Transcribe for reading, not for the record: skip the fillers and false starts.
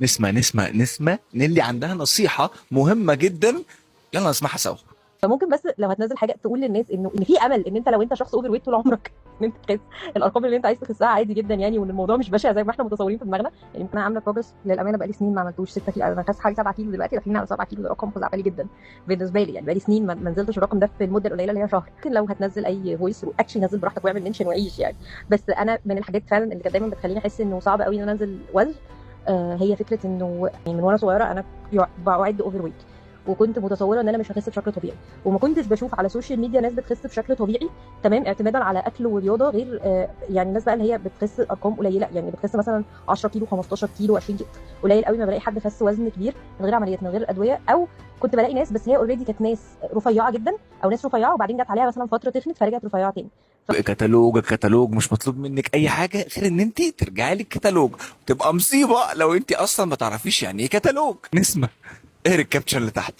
نسمة نسمة نسمة نيلي عندها نصيحة مهمة جدا، يلا نسمعها سوا. فممكن بس لو هتنزل حاجة تقول للناس انه ان في امل، ان انت لو انت شخص overweight طول عمرك ان انت تخس الارقام اللي انت عايز تخسها عادي جدا يعني، وان الموضوع مش بشع زي ما احنا متصورين في دماغنا. يعني انا عامله progress للامانه، بقالي سنين ما عملتوش 6 كيلو، انا خاسه حوالي 7 كيلو دلوقتي، داخلين على 7 كيلو، ده رقم خزعبلي جدا بالنسبة لي يعني، بقالي سنين ما نزلتش الرقم ده في المدة القليلة اللي هي شهر. ممكن لو هتنزل اي voice actually نزل براحتك واعمل mention وعيش يعني، بس انا من الحاجات فعلا اللي كانت دايما بتخليني احس انه صعب قوي ان انا انزل وزن، هي فكرة انه يعني من وانا صغيرة انا بعد overweight، وكنت متصورة ان انا مش هخس بشكل طبيعي، وما كنتش بشوف على social media ناس بتخس بشكل طبيعي تمام اعتمادا على اكل ورياضه، غير يعني الناس بقى اللي هي بتخس ارقام قليله، يعني بتخس مثلا 10 كيلو، 15 كيلو، 20 كيلو، قليل قوي ما بلاقي حد خس وزن كبير من غير عمليات، من غير ادويه. او كنت بلاقي ناس بس هي already كانت ناس رفيعة جدا، او ناس رفيعة وبعدين جت عليها مثلا فترة تخنت فرجعت رفيعة تاني. كتالوج كتالوج، مش مطلوب منك اي حاجة غير ان انت ترجعي للكتالوج. تبقى مصيبة لو انت اصلا ما تعرفيش يعني ايه كتالوج. نسمه، اقري ال caption اللي تحت.